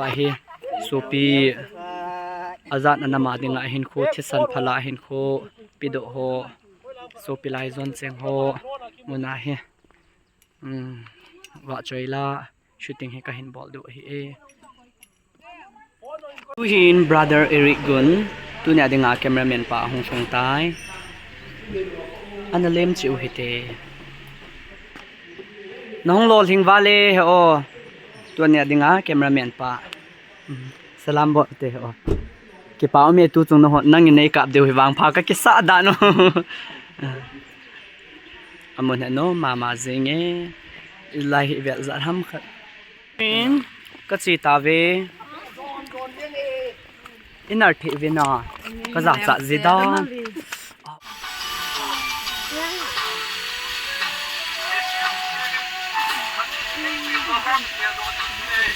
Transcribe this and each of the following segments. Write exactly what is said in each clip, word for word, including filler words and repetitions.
Ahi, sopi, ajat anam a dinga hinkho, thisan phala hinkho, pedoh ho, sopi lai jon cheng ho, mun ahi. Hmm, vahchoi la, shooting hi kahin bol diu ahi e. Tuhin brother Eric Gun, tunia dinga cameraman pa hung sung tai. Ana lem cheh u hite. Nahung lolhing vale he o. Tunia dinga cameraman pa. Salam bol te he o. Kipa um e tu chung nahon nangin nei kap diu hi vangpha kakisah dan u. Amun he nom mama jing e. Lai hi vel jat ham khat. Min, kache tave. Inar thei ve na. Kajachat ji da.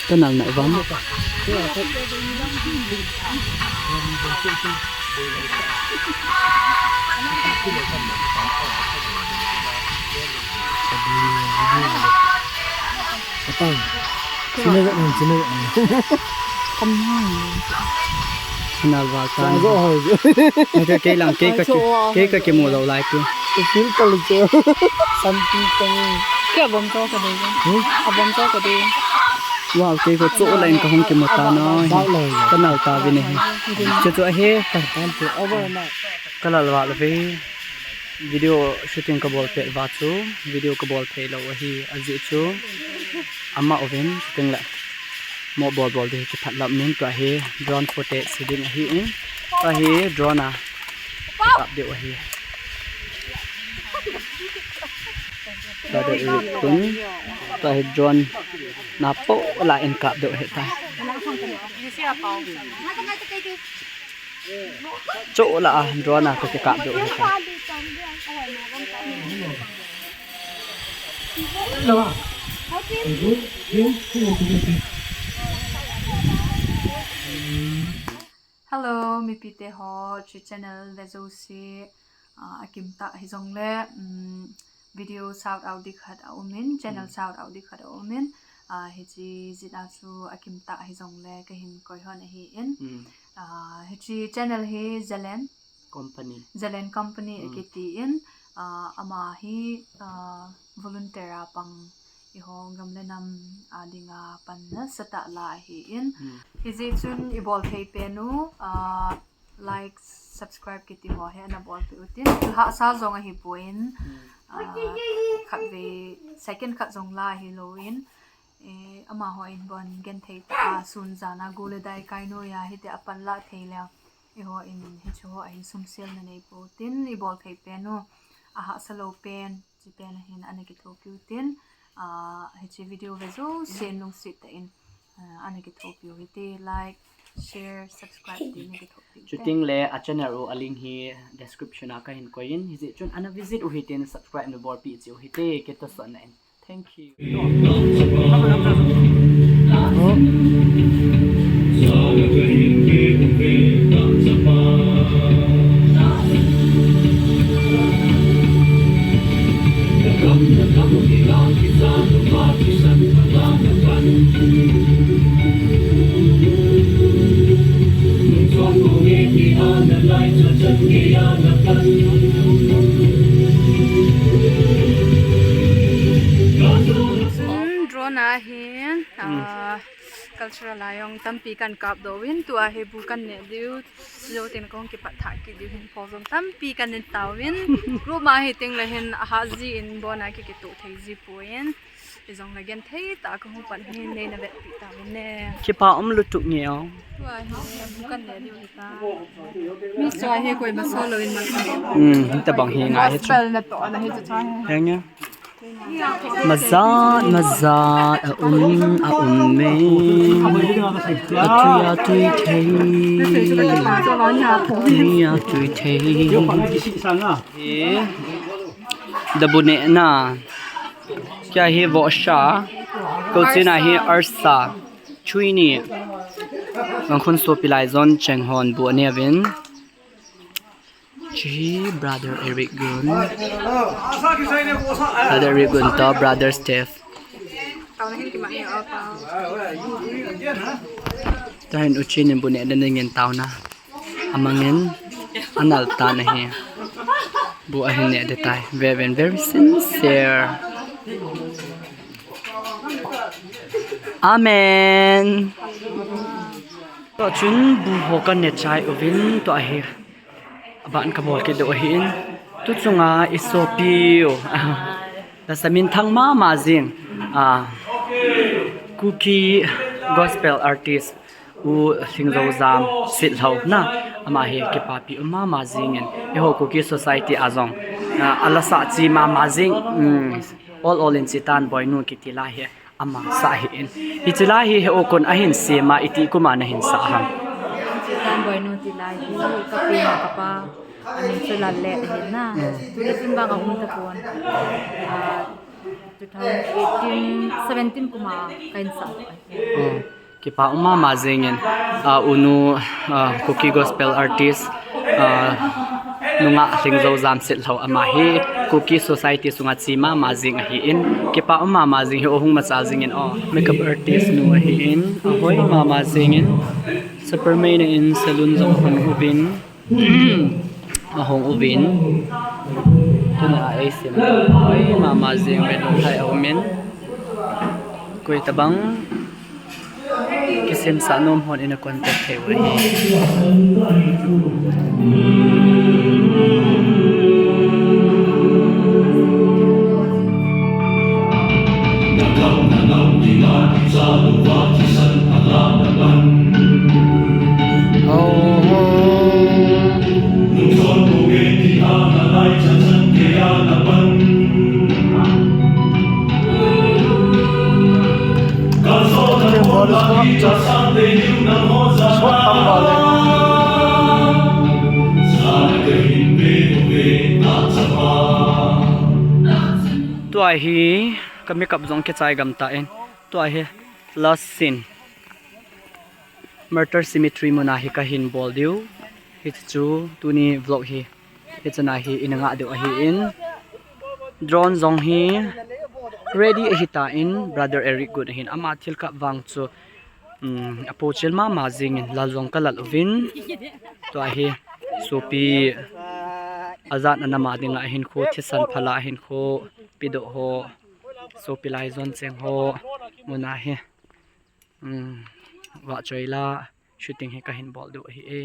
Kanal nai vam. Atang. Sini ka, sini ka. Kanal val tan. Sa zo ho. Mata kei lang kei ka ki, kei ka kimu lou lai tu. Feel ka lu cho. Sampi ka ni. Kei abom to ka dei. Hmm? Abom to ka dei. Wow, kei ko cho la in kahung kimu ta na. Kanal tave ni. Cho cho ahi. Tan cho over na. Kalal val ve. Video shooting kabol pet uva chu, video kabol thei lou ahi, ajeh chu ama uvin shooting le mo bol bol ding kiphat lam in tua hi drone footage se ding ahi in, tua hi drone a kap diu ahi. Tua hi drone na po la in kap diu ahi ta. Cho la a drone a ka kikap diu ahi ta. Hello, mipi te ho, chu channel ve jouse, ah, akim tah hijongle, um, video shout out ding khat aum in, channel shout out ding khat aum in, ah, hiche jeh a chu akim tah hijongle kahin koi hon ahi in. Hmm. Ah, hiche channel hi Zalen Company. Zalen Company akiti in, ah, ama hi, ah, volunteer a pang eiho gam le nam a dinga pan nasatah la ahi in. Hmm. Hijeh chun ibol thei pen u, ah, like, subscribe kiti ho hi ana bolpeh utin. Hahsa jong ahipoi in, ah, khatvei, second khat jong la hilou in, eh, amaho in bon genthei tah a sun jan a go le dai kai noiya hiti a pan la thei leu. Eiho in hiche ho a hin sumsel na nei pou tin, ibol thei pen u, ahahsa lou pen, hiche pen a hin ana kithopi utin, ah, hiche video ve jouse lungset tah in, ah, ana kithopi u hite, like, share, subscribe ti na kithopi u hite. Chuting le a channel u a link hi description a kahin koi in, hijeh chun ana visit u hitin subscribe na bolpeh cheh u hite, kei toh sot na in. Thank you. Chun drone a hin, ah, cultural a jong tampi kan kap doh uvin, tua hi bu kan neh diu, jou tin kong kipat thah kit diu hin pho jong tampi kan nei tauvin, group ma hi teng le hin ahah ji in bon a ki kituh thei ji poi in. Ijong le genthei tah a kahung pan hi neina vetpi tauvin e. Kipa um lutuk nge o. Tua hi bu kan neh diu hi ta. Mi chua hi koima so lou in ma. Hmm, hitabang hi ngai hi chu. Gospel na toh na hi chu chua hi. Henge. Majat, majat, a um, a um e. A tui, a tui thei. Tui, a tui thei. Hi. Da bu neh na. Kei a hi vohsa. Ko china hi arsa. Chui ni. Vangkhun sopi lai jon cheng hon bu aneh uvin. Chu hi brother Eric Gun. Brother Eric Gun toh brother Steph. Tao na hin ki ma ni a pa. Tahin Uchin in bu neh den dingin taona. Amangin anal ta nahi. Bu ahin neh de tai. Very, very sincere. Amen. Tua chun bu ho ka ne chai uvin tua hi. Aban ka bol kit deuh ahin. Tu chunga i sopi u. Lasa minthang mama jing. Ah, Kuki gospel artist. U Lhingzojam Sitlhou na, ama hi kipapi um mama jingin, eiho Kuki society a jong, ah, alasa chi mama jing, um, ol ol in Chitan Boinu kiti la hi, ama sa ahin. Hiche la hi, he u kun ahin sema iti kuma nahin sa ham. Chitan Boinu ti la hi, ka pi na ka pa, amin chu Lalle ahin na. Hmm. Tule tin bang a um ta pon. Ah, two thousand eighteen, seventeen kuma kahin sa. Hmm. Kipa um mama jingin, ah, unu, ah, Kuki gospel artist, ah, nungah Lhingzojam Sitlhou ama hi Kuki society sunga chi mama jing ahin, kipa um mama jing hi o hung macha jingin o. Makeup artist nu ahin, ahoi mama jingin, Superman in salon jong hon uvin. Ahung uvin. Tuna a eisim. Oi, mama jing uvin, lunglhai a umin. Koi tabang. Kisim sa nom hon in a contact thei uve. Tua hi ka makeup jong kichai gam tan. Tua hi last scene. Martyr Cemetery muna hi kahin bol diu. Hichu tuni vlog hi. Hichana hi ina ngah diu ahin. Drone jong hi ready ahitan, brother Eric Good ahin. Ama thil kap vang chu, um, apo chil mama jingin lal jong kalal uvin. Tua hi sopi ajat ana ma dinga ahin kho, thisan phala ahin kho, pidoh ho, sopi lai jon cheng ho, muna hi. Um, vahchoi la shooting hi kahin bol diu ahi e.